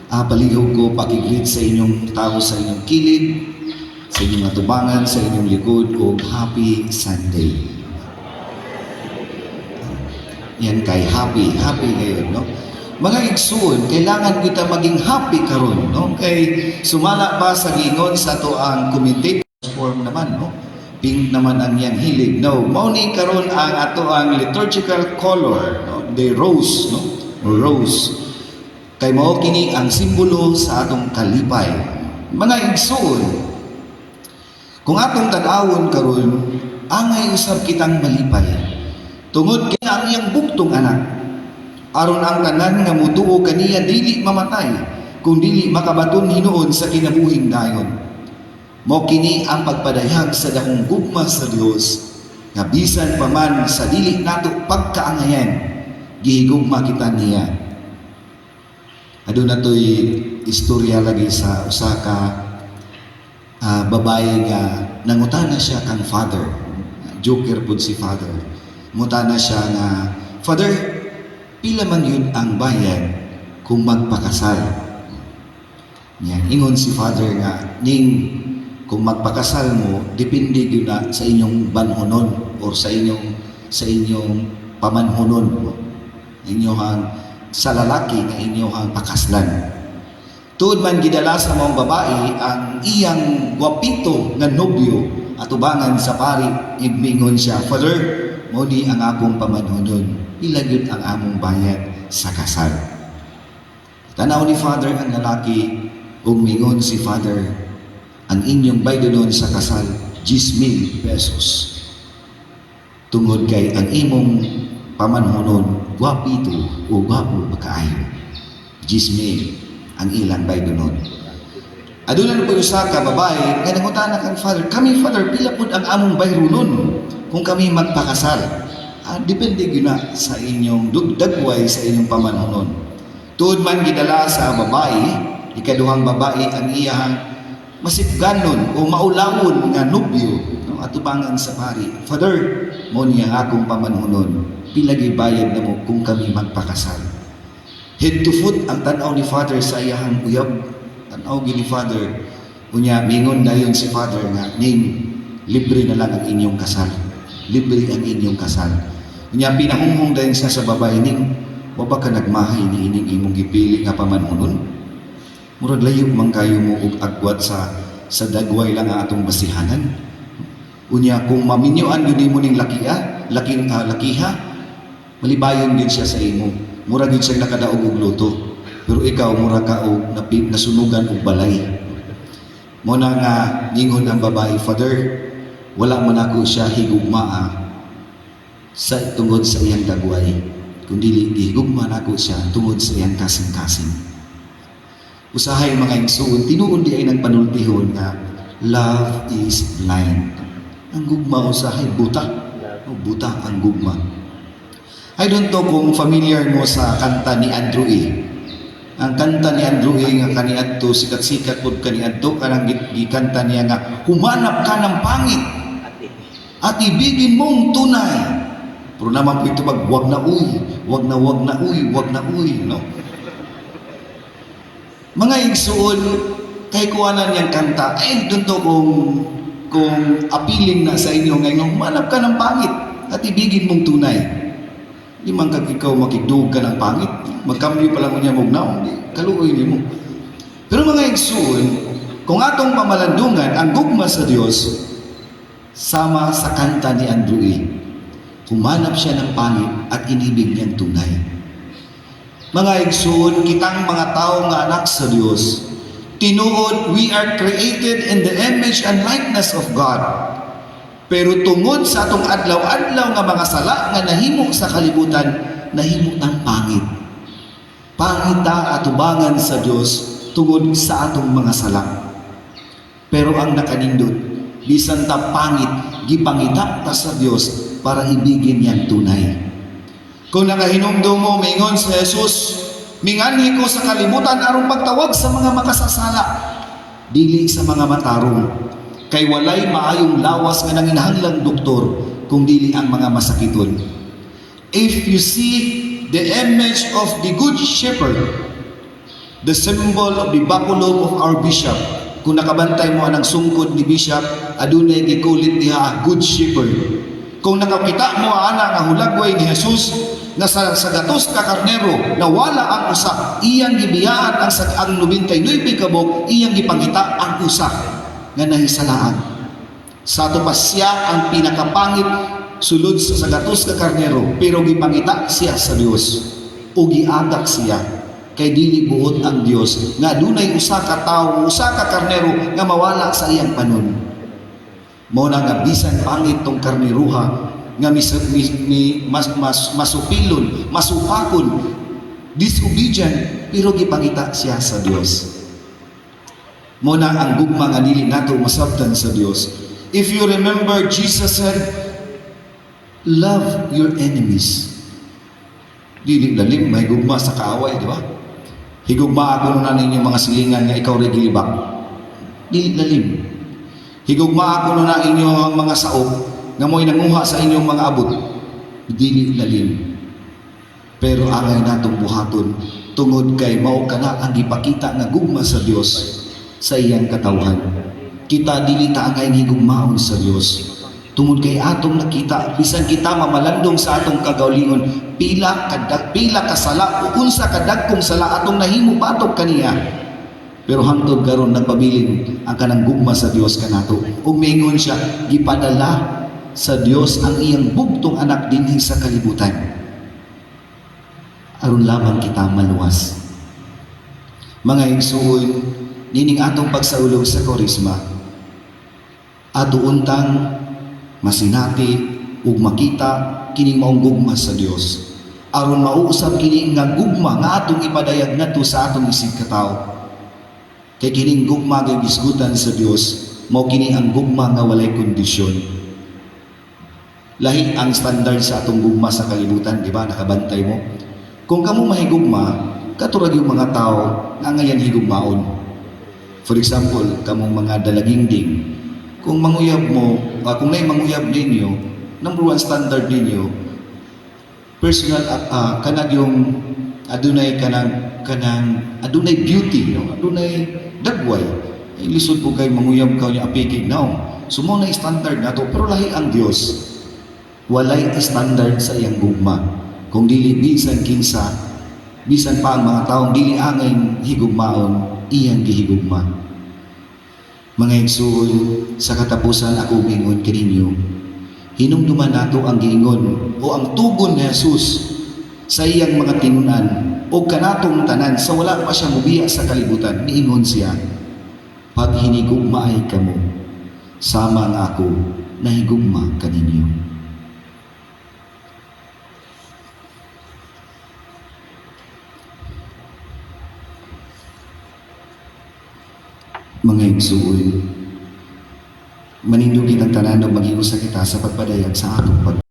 Palihog ko paki-greet sa inyong tao sa inyong kilid, sa inyong atubangan, sa inyong likod, og Happy Sunday. Yan kay happy, happy ngayon, no? Mga igsuon, kailangan kita maging happy karon, no? Kay sumala pa sa giingon sa ato ang commentator form naman, no? Pink naman ang iyang hilig. No, mao ni karon ang ato ang liturgical color, no? The rose, no? Rose. Kay mao kini ang simbolo sa atong kalipay. Mga igsuon, kung atong tan-awon karon, angay usab kitang malipay. Tungod kay ang iyang bugtong anak, aron ang tanan nga mutuo kaniya dili mamatay, kung dili makabaton hinuon sa kinabuhing dayon. Mao kini ang pagpadayag sa dakong gugma sa Dios nga bisan pa man sa dili nato pagkaangayan, gihigugma kita niya. Aduna to'y istorya lagi sa usa ka babae nga nangutana siya kang Father. Joker pud si Father. Ngutana siya nga, "Father, pila man yun ang bayad kung magpakasal?" Nya, ingon si Father nga, "Ning, kung magpakasal mo, depende gyud na sa inyong banhonon or sa inyong pamanhonon, inyong sa lalaki nga inyong pakaslan." Tuod man gidala sa maong babae ang iyang gwapito nga nobyo atubangan sa pari, miingon siya, "Father, mao ni ang akong pamanhonon. Pila gyud ang among bayad sa kasal?" Tanaw ni Father ang lalaki ug mingon si Father, "Ang inyong baydonon sa kasal, 10,000 pesos. Tungod kay ang imong pamanhonon, gwapito o gwapo makaayo." 10,000 ang ilang baydonon. Aduna na po usa ka babae nga nangutana kang Father, "Kami, Father, pila pud ang among bayronon kung kami magpakasal?" "Depende gyud na sa inyong dagway sa inyong pamanhonon." Tuod man gidala sa babae, ikaduhang babae, ang iyahang masipganon o maulawon nga nobyo, no, atubangan sa pari. "Father, mao ni ang akong pamanhonon. Pila gyud bayad namo kung kami magpakasal?" Head to foot ang tan-aw ni Father sa iyahang uyab. Tan-aw gyud ni Father. Unya mingon dayon si Father nga, "Ning, libre na lang ang inyong kasal. Libre ang inyong kasal." Unya pinahunghong dayon siya sa babae, "Ning, wa ba ka nagmahay ni ining imong gipili nga pamanhonon? Murag layo man kayo mo og agwat sa dagway lang ang atong basihanan. Unya kung maminyoan gyud nimo ning lakiha, laking lakiha, malibayon gyud siya sa imo. Mura gyud siya nakadaog og lotto. Pero ikaw mura ka og nasunugan og balay." Mao na nga ningon ang babae, "Father, wala man ako siya higugmaa sa tungod sa iyang dagway, kundi gihigugma nako siya tungod sa iyang kasing-kasing." Usahay, mga igsuon, tinuod diay nang panultihon nga love is blind. Ang gugma usahay buta. O, buta ang gugma. I don't know kung familiar mo sa kanta ni Andrew E. Ang kanta ni Andrew E nga kaniadto sikat-sikat pud kaniadto, kanang gikanta niya nga "Humanap ka ng pangit at ibigin mong tunay." Pero naman po ito pag wag na uy, wag na wag na uy, wag na uy, no? Mga igsuon, kay kuwanan niyang kanta, ay doon to kung appealing na sa inyo ngayon, "Humanap ka ng pangit at ibigin mong tunay." Di man kag ikaw makigdug ka ng pangit, magkambyo pa lang mo niya mugnaw, di, kaluoy nimo. Pero mga igsuon, kung atong pamalandungan ang gugma sa Dios, sama sa kanta ni Andrew E. Humanap siya ng pangit at inibig niyang tunay. Mga igsuon, kitang mga tao nga anak sa Dios, tinuod we are created in the image and likeness of God. Pero tungod sa atong adlaw-adlaw nga mga sala nga nahimo sa kalibutan, nahimo tang pangit. Pangit ta atubangan sa Dios tungod sa atong mga sala. Pero ang nakanindot, bisan ta pangit, gipangita ta sa Dios para ibigin niyang tunay. Kung nakahinumdum mo, mingon si Jesus, "Minganhi ko sa kalibutan aron pagtawag sa mga makasasala, dili sa mga matarong. Kay walay maayong lawas nga nanginahanglang doktor, kung dili ang mga masakiton." If you see the image of the Good Shepherd, The symbol of the baculum of our bishop. Kung nakabantay mo anang sungkod ni bishop, adunay gikulit diha, "Good Shepherd." Kung nakakita mo ana nga hulagway ni Jesus nga sa 100 ka karnero nawala ang usa, iyang gibiyaan ang 99 ka buok, iyang gipangita ang usa nga nahisalaan. Sa ato pa, siya ang pinakapangit sulod sa 100 ka karnero, pero gipangita siya sa Dios o giagak siya kay dili buot ang Dios nga adunay usa ka tawo, usa ka karnero nga mawala sa iyang panon. Mao na nga bisan pangit tong karneruha nga mis, mis, mi, mas, mas, masupilon, masupakon, disobedient, pero gipangita siya sa Dios. Mao na ang gugma nga dili nato masabtan sa Dios. If you remember, Jesus said, "Love your enemies." Dili lalim, may gugma sa kaaway, di ba? Higugma ako na ninyo mga silingan nga ikaw rin gilibak. Dili lalim. Higugma ako na inyo ang mga saop nga mo'y nanguha sa inyong mga abot. Dili lalim. Pero angay natong buhaton tungod kay mao kana ang gipakita nga gugma sa Dios sa iyang katawhan. Kita, dili ta angay higugmaon sa Dios tungod kay atong nakita, bisan kita mamalandong sa atong kagalingon, pila ka sala o unsa kadagkong sala atong nahimo batok kaniya, pero hangtod karon nagpabilin ang kanang gugma sa Dios kanato. Ug miingon siya, gipadala sa Dios ang iyang bugtong anak dinhi sa kalibutan aron lamang kita maluwas. Mga igsuon, nining atong pagsaulog sa Koresma, ato untang masinati ug makita kining maong gugma sa Dios aron mauusab kini nga gugma nga atong ipadayag ngadto sa atong isig katawo, kay kining gugma nga gisgutan sa Dios, mao kini ang gugma nga walay kondisyon. Lahi ang standard sa atong gugma sa kalibutan, di ba? Nakabantay mo kung kamo mahigugma katurag yung mga tao nga ngayan higugmaon. For example, kamong mga dalagingding, kung manguyab mo, kung naay manguyab ninyo, number one standard ninyo, personal, kanag yung adunay kanang adunay beauty, no? Adunay dagway. Ay, lisod po kay manguyab ka niya apikig now. So mao na standard nato, pero lahi ang Dios. Walay standard sa iyang gugma. Kung dili bisan kinsa, bisan pa ang mga taong dili angay higugmaon, iyang gihigugma. Mga igsuon, sa katapusan ako mingon kaninyo, hinumduman nato ang giingon o ang tugon ni Jesus sa iyang mga tinunan o kanatong tanan sa wala pa siya mubiya sa kalibutan. Niingon siya, "Pag hinigugmaay kamo, sama nga ako nahigugma kaninyo." Mga igsuon, manindog kitang tanan ug maghiusa kita sa pagpadayag sa atong pag